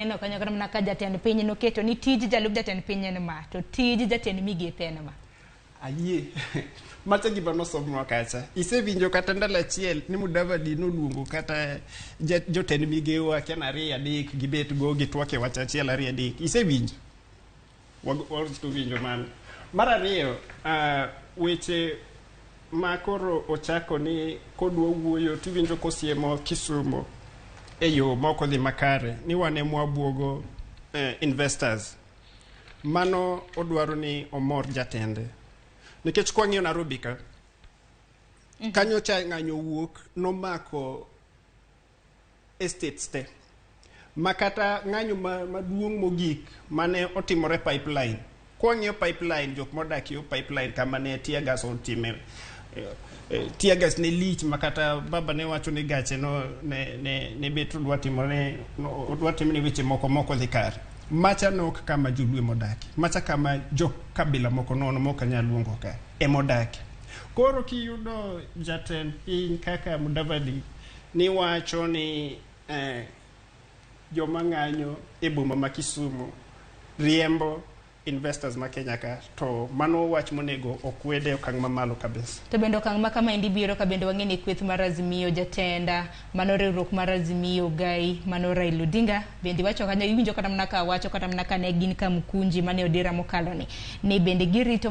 Neno kanyo kata mana ka jatend piny noketo ni tij jalup jatend piny en ma, to tij jatend migepe en ma. Ayie. Macha gima nosomnwa kacha. Isewinjo kata ndalo achiel ni Mudavadi noluongo kata jotend migewo akia ni ariyo adek gibet go gitwak e wach achiel ariyo adek. Isewinjo? Warito winjo mano. Mar ariyo, weche ma koro ochako ni kodwa wuoyo tiwinjo kosiemo Kisumu e yo mok odhi makare ni wan ema wabuogo investors. Mano odwaro ni omor jatende. Nikech kwang'iyo Nairobi ka, kanyo cha ng'anyo owuok nomako estates te ma kata ng'anyo maduong' mogik mane otimore pipeline kwang'iyo pipeline jok modak yo pipeline kama ne tear gas otime tear gas ne lich ma kata baba ne wacho ni gache no ne bet odwa timore odwa timne weche moko moko dhi kare macha ne ok kama joluo emodake macha kama jo kabila moko nono mok anyal luongo ka emodake koro kiyudo jatend piny kaka Mudavadi ni wacho ni joma ng'anyo e boma ma Kisumu riembo investors ma Kenya ka to mano wach monego okwede okang' mamalo kabisa. To bende okang' ma kama endi biro ka bende wang'e ni kweth mar Azimio jatenda mano riwruok mar Azimio Gai mano Raila Odinga bende iwacho kanyo iwinjo kata mana ka wacho kata mana ka ne gin Kamkunji mane odira mokalo ni bende girito.